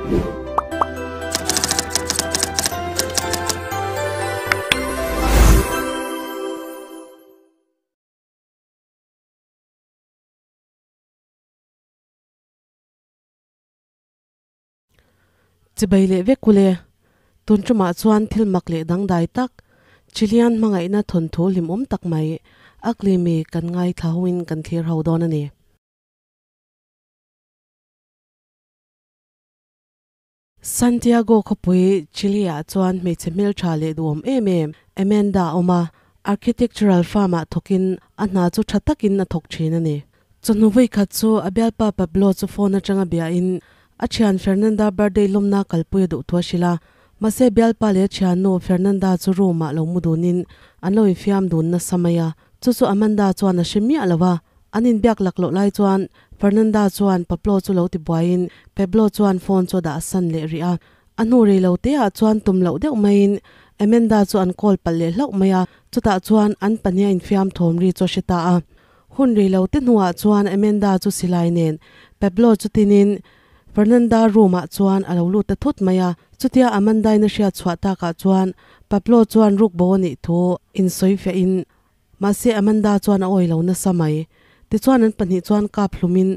Chibai leh vek ule. Tun tumah chuan thil mak leh dangdai tak, Chilean hmangaihna thawnthu hlimawm tak mai, Ugly Me kan ngaithla hoin kan thlir ho dawn a ni. Santiago khawpui Chile-ah chuan hmeichhe hmeltha leh duhawm em em Amanda a awm a, architectural firm-ah thawkin a hna chu tha takin a thawk thin a ni. Chawhnu vawikhat chu a bialpa Pablo chu phone atanga biahin a thian Fernanda birthday lawmna kalpui a duh thu a hrilh a, mahse bialpa leh a thiannu Fernanda chu room-ah lo mu dunin an lo infiam dun nasa mai a, chu chu Amanda chuan a hre miah lo a. An inbiak lak loh lai chuan Fernanda chuan Pablo chu lo ti buaiin Pablo chuan phone chu a dah san leh rih a. A hnu rei lo te ah chuan tum loh deuh maiin Amanda chu an call palh leh hlauh mai a, chutah chuan an pahnih a infiam thawm ri chu a hre ta a. Hun rei lo te hnuah chuan Amanda chu silai nen Pablo chu tinin Fernanda room ah chuan a lo lut ta thut mai a. Chutia Amanda-in a hriat chhuah takah chuan Pablo chuan rukbo a nih thu insawi fiahin Mahse Amanda chuan a awi lo nasa mai. Tichuan an pahnih chuan kap hlumin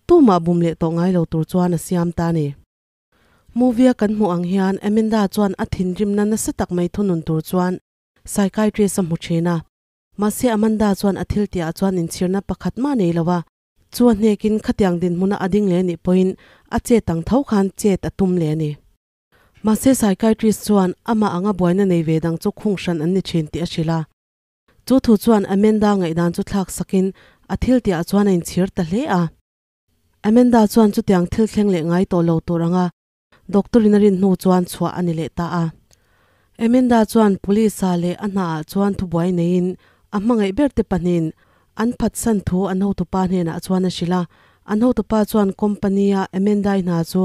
tumah bum leh tawh ngai lo tur chuan a siam ta a ni. Movie a kan hmuh ang hian Amanda chuan a thinrimna nasa tak mai thunun tur chuan psychiatrist a hmu thin a. Mahse Amanda chuan a thil tihah chuan inchhirna pakhat mah nei lo a. Chu a hnekin khatiang dinhmuna a ding leh nih pawhin a chet ang tho khan chet a tum leh a ni. Mahse psychiatrist chuan amah anga buaina nei ve dang chu khung hran an ni thin tih a hrilh a. Chu thu chuan Amanda ngaihdan chu thlak sakin a thil tihah chuan a inchhir ta hle a. Amanda chuan chutiang thil thleng leh ngai tawh lo tur anga doctor in a rin hnu chuan chhuah a ni leh ta a. Amanda chuan police ah leh a hnaah chuan thubuai neiin a hmangaih ber te pahnihin an phatsan thu an hotupa hnenah chuan a hrilh a. An hotupa chuan company a Amanda-i hna chu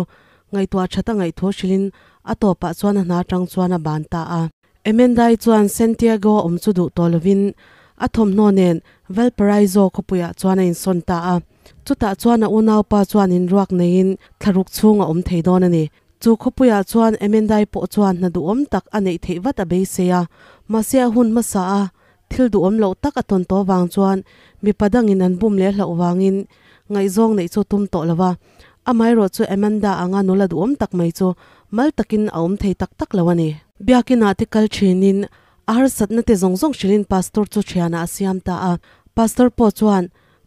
ngaihtuah that a ngaih thu hrilhin a tawpah chuan a hna atang chuan a ban ta a. Amanda-i chuan Santiago a awm chu duh tawh lovin a thawmhnaw nen Valparaiso khawpuiah chuan a insawn ta a. Chutah chuan a unaupa chuan inruak neiin thlaruk chhung a awm thei dawn a ni. Chu khawpuiah chuan Amanda-i pawh chuan hna duhawm tak a neih theih vat a beisei a. Mahse a hun hmasa a thil duhawm loh tak a tawn tawh vang chuan mipa dangin an bum leh hlauh vangin ngaihzawng neih chu tum tawh lo va. Amaherawh chu Amanda anga nula duhawm tak mai chu mal takin a awm thei tak tak lo a ni. Biakinah te kal thinin a harsatna te zawng zawng hrilhin Pastor chu thianah a siam ta a. Pastor pawh chuan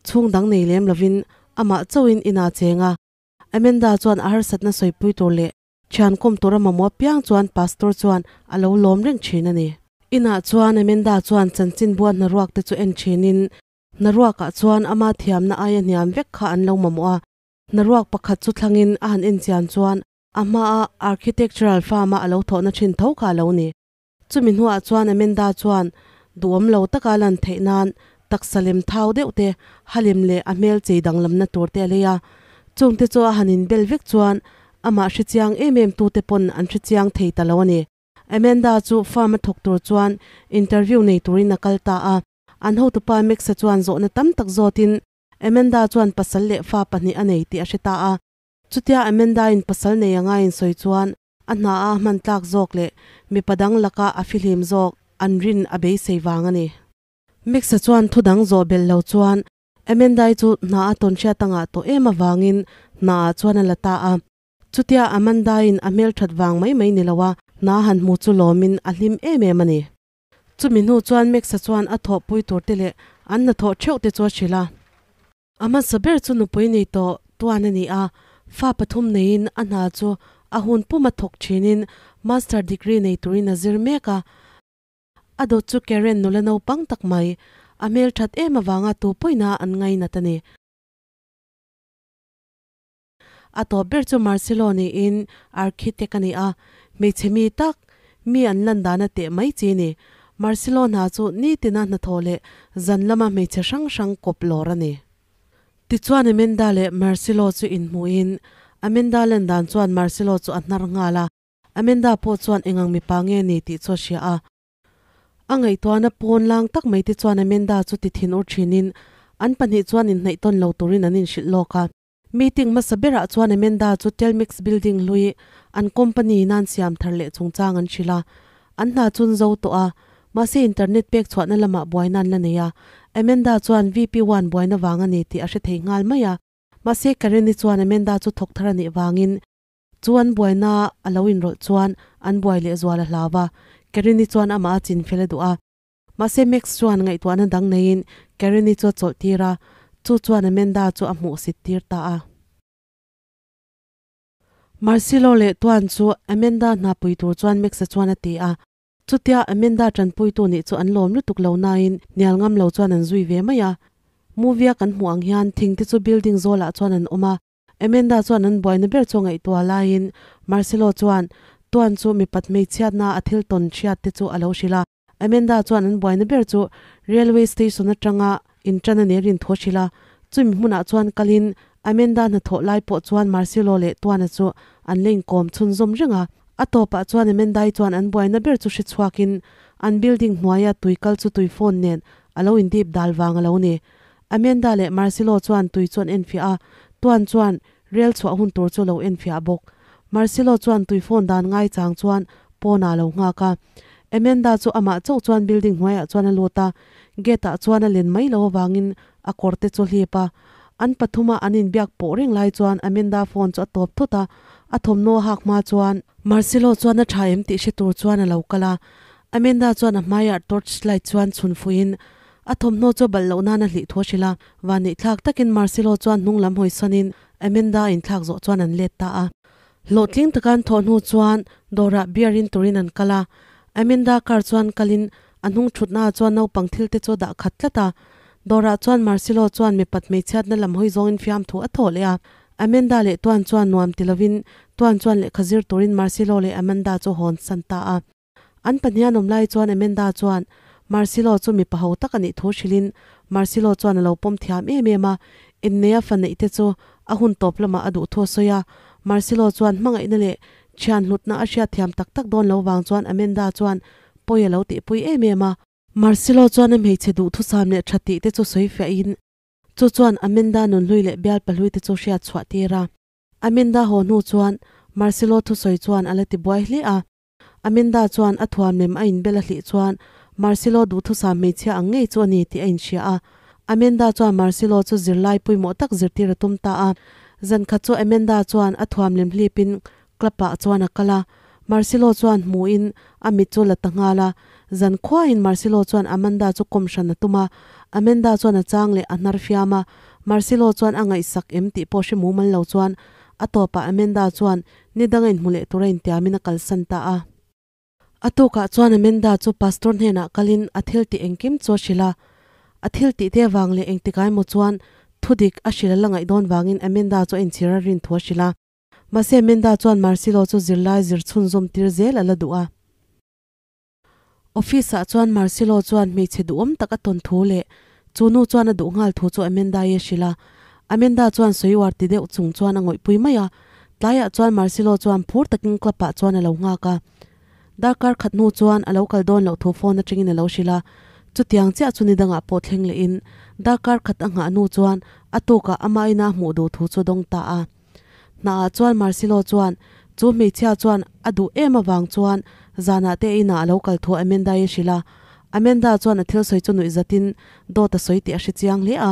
chhung dang nei lem lovin amah chauhin inah a cheng a. Amanda chuan a harsatna sawipui tur leh thian kawm tura mamawh apiang chuan Pastor chuan a lo lawm reng thin a ni. Inah chuan Amanda chuan chanchinbua hnaruak te chu en thinin hnaruakah chuan ama thiamna aia hniam vek kha an lo mamawh a. Hnaruak pakhat chu thlangin a han en chian chuan A hmaa architectural firm-a a lo thawhna thin tho kha a lo ni. Chumi hnuah chuan Amanda chuan duhawm lo taka lan theih nan taksa lem thau deuh te, halim leh a hmel chei danglamna tur te a lei a. Chungte chu a han inbel vek chuan amah hrechiang em em tute pawn an hrechiang thei ta lo a ni. Amanda chu firm a thawk tur chuan interview nei turin a kal ta a. An hotupa Max-a chuan zawhna tam tak zawtin Amanda chuan pasal leh fa pahnih a nei tih a hre ta a. Chutia Amanda-in pasal nei anga insawi chuan a hna a hman tlak zawk leh mipa dang laka a fihlim zawk an rin a beisei vang a ni. Max-a chuan thu dang zawh belh lo chuan Amanda-i chu hna a tawn hriat a ngah tawh em avangin hna ah chuan a la ta a. Chutia Amanda-in a hmelthat vang mai mai ni lo a hna han hmu chu lawmin a hlim em em a ni. Chumi hnu chuan Max-a chuan a thawhpui tur te leh an hnathawh theuh te chu a hrilh a. A hmasa ber chu nupui nei tawh tuan a ni a, fa pathum neiin a hna chu a hun puma thawk thinin master degree nei turin a zir mek a. A dawt chu Karen nula naupang tak mai, a hmelthat em avanga tu pawina an ngainat a ni. A tawp ber chu Marcelo niin architect a ni a, hmeichhe mi tak, mi an lan dan a teh mai chi a ni. Marcelo hna chu nitina hnathawh leh zan lama hmeichhe hrang hrang kawp lawr a ni. Tichuan Amanda leh Marcelo chu inhmuhin Amanda lan dan chuan Marcelo chu a hnar nghal a, Amanda pawh chuan engang mipa nge ni tih chu a hria a. A ngaihtuahna pawn lang tak mai te chuan Amanda chu ti thin ur thinin an pahnih chuan inhnaih tawn lo turin an inhrilh lawk a. Meeting hmasa berah chuan Amanda chu Telmix building hlui an company in an siam thar leh chungchang an hrilh a, an hna chu an zo tawh a, mahse internet pek chhuahna lamah buaina an la nei a, Amanda chuan VP one buaina vang a ni tih a hre thei nghal mai a, mahse Karen-i chuan Amanda chu thawk thar a nih vangin chu an buaina a lo inrawlh chuan an buai leh zual a hlau a, Karen-i chuan amah a chinfel a duh a. Mahse Max chuan ngaihtuahna dang neiin Karen-i chu a chawlh tir a, chu chuan Amanda chu a hmuh sit tir ta a. Marcelo leh Tuan chu Amanda hna pui tur chuan Max-a chuan a ti a. Chutia Amanda tanpuitu nih chu an lawm lutuk lo nain hnial ngam lo chuan an zui ve mai a. Movie-a kan hmuh ang hian thing te chu building zawlah chuan an awm a, Amanda chuan an buaina ber chu a ngaihtuah laiin Marcelo chuan Tuan chu mipat hmeichhiatna a thil tawn hriat te chu a lo hrilh a. Amanda chuan an buaina ber chu railway station atanga inṭan a nih a rin thu a hrilh a. Chumi hmunah chuan kalin Amanda hnathawh lai pawh chuan Marcelo leh Tuana chu an la inkawm chhunzawm reng a. A tawpah chuan Amanda-i chuan an buaina ber chu hre chhuakin an building hnuaia tui kal chu tui phone nen a lo indip dal vang a lo ni. Amanda leh Marcelo chuan tui chu an enfiah a, Tuan chuan rel chhuah hun tur chu lo enfiah bawk. Marcelo chuan tui phone dan ngai chang chuan pawnah a lo nghak a. Amanda chu amah chauh chuan building hnuaiah chuan a lut a, gate ah chuan a len mai lo avangin a kawr te chu hlip a. An pathuma an inbiak pawh reng lai chuan Amanda phone chu a tawp thut a, a thawmhnaw a hak hma chuan Marcelo chuan a tha em tih hre tur chuan a lo kal a. Amanda chuan a hmaiah torch light chuan chhun fuihin A thawmhnaw chu balh loh nan a hlih thu a hrilh a, vanneih thlak takin Marcelo chuan hnung lam hawi sanin Amanda a inthlak zawh chuan an let ta a. Hlawhtling taka an thawh hnu chuan dawrah beer in turin an kal a, Amanda car chuan kalin a hnung thutnaah chuan naupang thil te chu a dah khat tlat a. Dawrah chuan Marcelo chuan mipat hmeichhiatna lam hawi zawngin fiamthu a thawh leh a, Amanda leh Tuan chuan nuam ti lovin Tuan chuan lehkha zir turin Marcelo leh Amanda chu hawn san ta a. An pahnihan awm lai chuan Amanda chuan Marcelo chu mipa ho tak a nih thu hrilhin Marcelo chuan a lo pawm thiam em em a, inneia fa neih te chu a hun tawp lamah a duh thu a sawi a. Marcelo chuan hmangaihna leh thian hlutna a hriat thiam tak tak dawn lo vang chuan Amanda chuan pawi a lo tihpui em em a. Marcelo chuan a hmeichhe duhthusam leh tha tih te chu sawi fiahin chu chuan Amanda nunhlui leh bial pahlui te chu hriat chhuah tir a. Amanda haw hnu chuan Marcelo thusawi chuan a la ti buai hle a. Amanda chuan a thuam lem a inbel a hlih chuan Marcelo duhthusam hmeichhia ang ngei chu a ni tih a inhria a. Amanda chuan Marcelo chu zirlai pawimawh tak zirtir a tum ta a. Zan khat chu Amanda chuan a thuam lem hlipin club ah chuan a kal a. Marcelo chuan hmuhin a mit chu la ta nghal a. Zan khuain Marcelo chuan Amanda chu kawm hran a tum a. Amanda chuan a chang leh a hnar fiam a. Marcelo chuan a ngaihsak em tih pawh hre mumal lo chuan a tawpah Amanda chuan Ni danga inhmu leh tura intiamin a kalsan ta a. A tukah chuan Amanda chu pastor hnenah kalin a thil tih engkim chu a hrilh a. A thil tih te avang leh engtikah emaw chuan thudik a hrilh a la ngaih dawn vangin Amanda chu a inchhir a rin thu a hrilh a. Mahse Amanda chuan Marcelo chu zirlai zir chhunzawm tir zel a la duh a. Office ah chuan Marcelo chuan hmeichhe duhawm tak a tawn thu leh chu nu chuan a duh nghal thu chu Amanda-i a hrilh a. Amanda chuan sawi uar ti deuh chung chuan a ngawihpui mai a. Tlaiah chuan Marcelo chuan phur takin club ah chuan a lo nghak a. Darkar khat hnu chuan a lo kal dawn loh thu phone atangin a lo hrilh a. Chutiang chiah chu ni dangah pawh thleng lehin darkar khat a nghah hnu chuan a tukah amah ina hmuh duh thu chu a dawng ta a. Hnaah chuan Marcelo chuan chu hmeichhia chuan a duh em avang chuan zanah te inah a lo kal thu Amanda-i a hrilh a. Amanda chuan a thil sawi chu nuih zatin dawt a sawi tih a hre chiang hle a.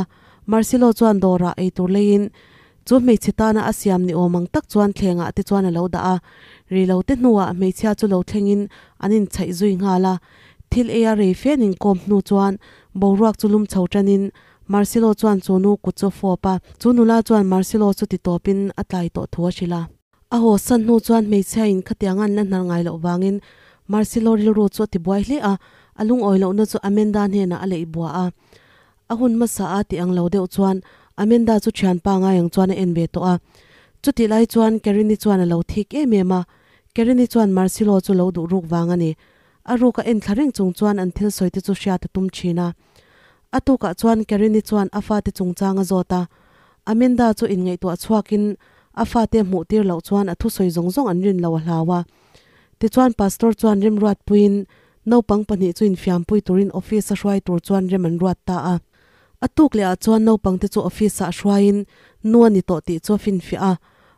Marcelo chuan dawrah ei tur leiin chu hmeichhe tana a siam ni awm ang tak chuan thlengah te chuan a lo dah a. Ri lo te hnuah hmeichhia chu lo thlengin an inchhaih zui nghal a. Thil eia rei fen inkawm hnu chuan boruak chu lum chho tanin Marcelo chuan chu nu kut chu a fawp a, chu nula chuan Marcelo chu ti tawpin a tlai tawh thu a hrilh a. A haw san hnu chuan hmeichhia in khatiang an la hnar ngai loh vangin Marcelo rilru chu a ti buai hle a, a lungawi lohna chu Amanda hnenah a leih bua a. A hun hmasa a tih ang lo deuh chuan Amanda chu thianpa ngai ang chuan a en ve tawh a. Chutih lai chuan Kerini chuan a lo thik em em a, Kerini chuan Marcelo chu lo duh ruk vang a ni. A ruk a en thla reng chung chuan an thil sawi te chu hriat a tum thin a. A tukah chuan Kerini chuan a fate chungchang a zawt a. Amanda chu inngaihtuah chhuakin a fate hmuh tir loh chuan a thusawi zawng zawng an rin lo a hlau a. Tichuan Pastor chuan remruatpuiin naupang pahnih chu infiampui turin office a hruai tur chuan rem an ruat ta a. A tuk lehah chuan naupangte chu office ah hruaiin Nu a ni tawh tih chu a finfiah a.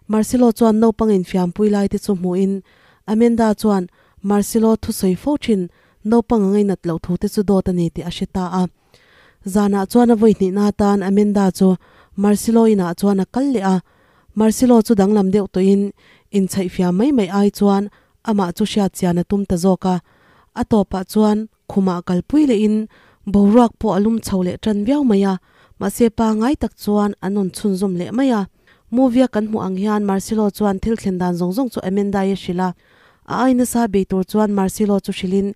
Marcelo chuan naupang infiampui lai te chu hmuhin Amanda chuan Marcelo thusawi fo thin naupang a ngainat loh thu te chu dawt a ni tih a hre ta a. Zanah chuan a vawi hnihna atan Amanda chu Marcelo inah chuan a kal leh a. Marcelo chu danglam deuh tawhin inchhaihfiam mai mai ai chuan amah chu hriat chian a tum ta zawk a. A tawpah chuan khumah kalpui lehin boruak pawh a lum chho leh tan viau mai a, mahse pangai tak chuan an rawn chhunzawm leh mai a. Movie-a kan hmuh ang hian Marcelo chuan thil thlen dan zawng zawng chu Amanda-i a hrilh a. A ai nasa bei tur chuan Marcelo chu hrilhin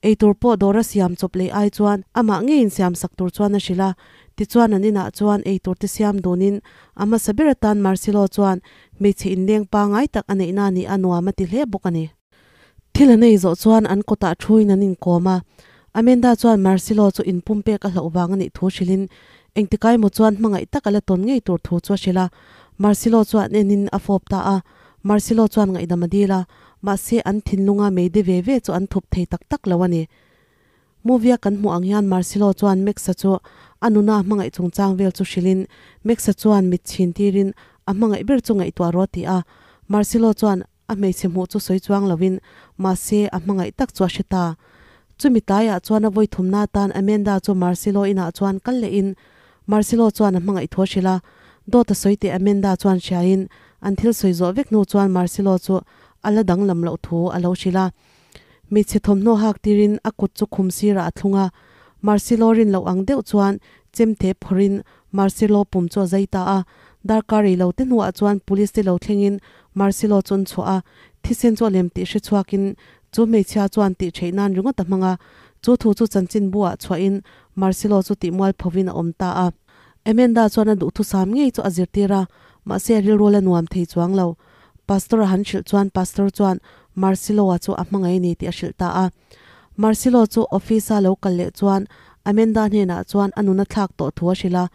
eitur pawh dawra siam chawp leh ai chuan amah ngeiin siam sak tur chuan a hrilh a. Tichuan an inah chuan eitur te siam dunin a hmasa ber atan Marcelo chuan hmeichhe inleng pangai tak a neihna nih a nuam a ti hle bawk a ni. Thil an ei zawh chuan an kawtah thuin an inkawm a. Amanda chuan Marcelo chu inpumpek a hlauh vang a nih thu hrilhin engtikai emaw chuan hmangaih tak a la tawn ngei tur thu chu a hrilh a. Marcelo chuan enin a fawp ta a. Marcelo chuan ngaihdam a dil a, mahse an thinlunga meide ve ve chu an thup thei tak tak lo a ni. Movie-a kan hmuh ang hian Marcelo chuan Max-a chu a nuna a hmangaih chungchang vel chu hrilhin Max-a chuan mit chhin tirin a hmangaih ber chu ngaihtuah rawh a ti a. Marcelo chuan A hmeichhe hmuh chu sawi chuang lovin mahse a hmangaih tak chu a hre ta. Chumi tlaiah chuan a vawi thumna atan Amanda chu Marcelo inah chuan kal lehin Marcelo chuan a hmangaih thu a hrilh a. Dawt a sawi teh Amanda chuan hriain an thil sawi zawh vek hnu chuan Marcelo chu a la danglam loh thu a lo hrilh a. Hmeichhe thawmhnaw hak tirin a kut chu khum sirah a thlung a. Marcelo rin loh ang deuh chuan chemte phawrhin Marcelo pum chu a zai ta a, darkar ei lo te hnuah chuan police te lo thlengin Marcelo chu an chhuah a, thisen chu a lem tih hre chhuakin chu hmeichhia chuan tih theih nan ringawt a hmang a, chu thu chu chanchin buah chhuahin Marcelo chu tih mual phovin a awm ta a. Amanda chuan a duhthusam ngei chu a zirtir a, mahse a rilru la nuam thei chuang lo. Pastor a han hrilh chuan Pastor chuan Marcelo-a chu a hmangaih a ni tih a hrilh ta a. Marcelo chu office-a lo kal leh chuan Amanda hnenah chuan a nun a thlak tawh thu a hrilh a.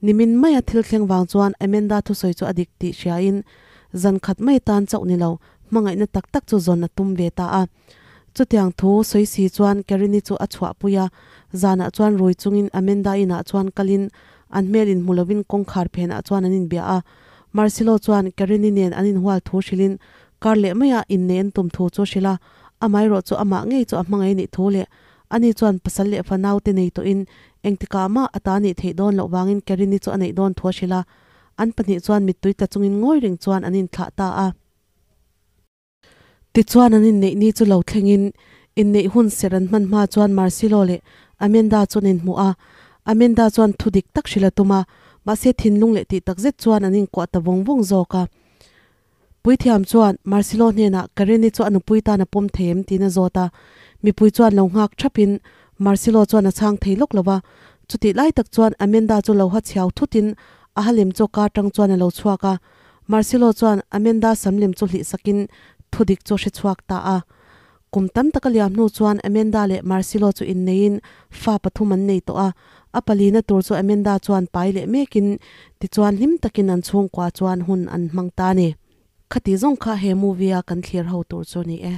Nimin maia thil thleng vang chuan Amanda thusawi chu a dik tih hriain zan khat mai tan chauh ni lo hmangaihna tak tak chu zawn a tum ve ta a. Chutiang thu sawi si chuan Karini chu a chhuahpui a, zanah chuan rui chungin Amanda inah chuan kalin an hmel inhmu lovin kawngkhar phenah chuan an inbia a. Marcelo chuan Karini nen an inhual thu hrilhin kar leh maiah inneih an tum thu chu a hrilh a. Amaherawh chu amah ngei chu a hmangaih nih thu leh ani chuan pasal leh fanau te nei tawhin engtikah mah a ta nih theih dawn loh vangin Karini chu a neih dawn thu a hrilh a, an pahnih chuan mittui tla chungin ngawi reng chuan an inthlah ta a. Tichuan an inneih ni chu lo thlengin inneih hun ser an hman hma chuan Marcelo leh Amanda chu an inhmuh a, Amanda chuan thu dik tak hrilh a tum a, mahse thinlung leh tih takzet chuan an inkuah ta vawng vawng zawk a. Puithiam chuan Marcelo hnenah Kareni chu a nupui tan a pawm thei em tiin a zawt a. Mipui chuan lo nghak thapin Marcelo chuan a chhang thei lawk lo va. Chutih lai tak chuan Amanda chu lo ha chhiau thutin a ha lem chu car tang chuan a lo chhuak a. Marcelo chuan Amanda sam lem chu hlih sakin thudik chu a hre chhuak ta a. Kum tam taka liam hnu chuan Amanda leh Marcelo chu inneiin fa pathum an nei tawh a, a palina tur chu Amanda chuan pai leh mekin tichuan hlim takin an chhungkua chuan hun an hmang ta a ni. Khati zawng kha he movie a kan thlir ho tur chu ni e.